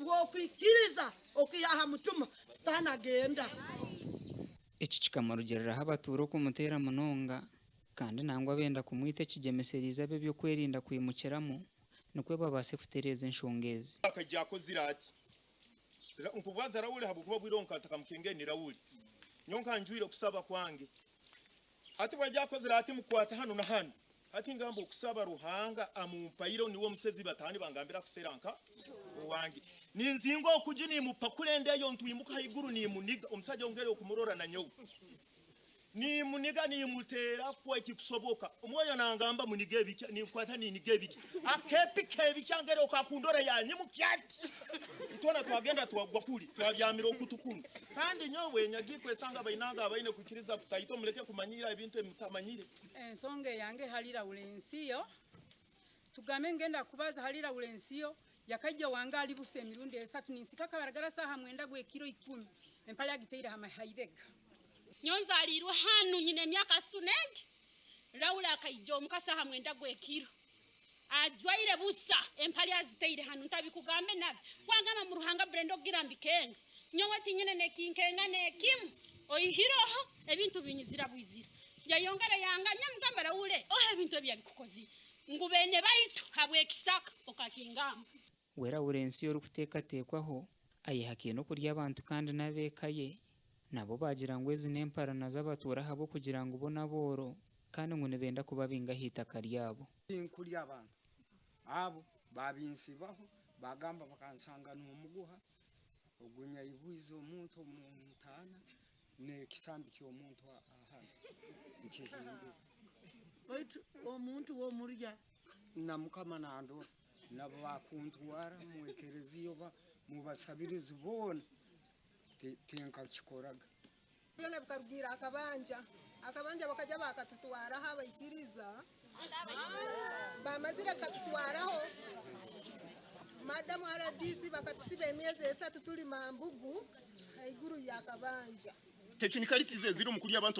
Bwokwikiriza okiha aha mutima, Sitaani agenda. Eki kikamurugiriraho abatuura okumuteera munonga kandi nangwa benda kumwita ekigyemesereize ab'ebyokwerinda kwimukiramu nikwo babaase kutereeza enshonga ezi. Akaija akozire ati, Nkubwaza Rauli habwokuba obwire obu nkatamukengere ni Rauli. Nyowe nka njwire okusaba kwange. Hati bwaija akozire ati mukwata hanu na hanu. Hati ngamba okusaba Ruhanga amumpaire niwe omusezi batahani bangambira kusera nka owange. Ninzinga okuju nimupakura endeyo ntwimuka haiguru nimuniga omusaija ongere okumurora na nyowe. Nimuniga nimutera kwa ekikusoboka. Omwoyo nangamba muniga ebikya ninkwata niniga ebikya. Akepika ebikya ngere okakundora yanyimukya ati. Itwena twagenda twagwa kuli twabyamira okutu kunu. Kandi nyowe nyagikwesanga bainanga abaine kwikiriza kutaito muleke kumanyira ebintu ebimutamanyire. Ensonga eyange hali Laurensiyo, tugambe ngenda kubaza hali Laurensiyo, yakaija wange ali busa emirundi esatu, ninsika kabaragara saaha 9 gw'ekiro 10, empale agitaire ha ibega. Nyowe nzaliirwe hanu, nyine emyaka asatu n'egi. Raula akaija omuka saaha 9 gw'ekiro ajwaire busa, empale azitaire hanu, ntabikugambe nabi wangamba mu Ruhanga Brenda ogira mbikenga. Nyowe tinyine nekinkenga nekimu, oihireho ebintu binyizira bwizira. Yayongera yanganya, mugamba Raule oha ebintu ebi yabikukozire ngu bene baitu habw'ekisaka okakingamba. We Lawrence orikuteekateekwaho ayehakaine okurya abantu kandi n'ab'eka ye nabo baagira ngu ezi n'emparana z'abatuura ahabw'okugira ngu bo n'abooro kandi ngu nibenda kubabinga aha itaka ryabo. Tinkulya abantu abo babinsibaho bagamba bakansanga n'omuguha ogunyaibwize omuntu omu ntaana n'ekisambi ky'omuntu ahanu nkihimbire. Baitu omuntu w'omurya. Na Mukama nandora nabo bakuntwara mu ekereziya oba mubasabirizi boona tinkakikoraga. Byona bikarugiira akabanja. Akabanja bakaja bakatutwaraho abaikiriza. Bamazire katutwaraho. Madamu RDC bakatusiba emyezi 3 tuli Mambugu haiguru y'akabanja. Technicalities eziri omu kurya abantu.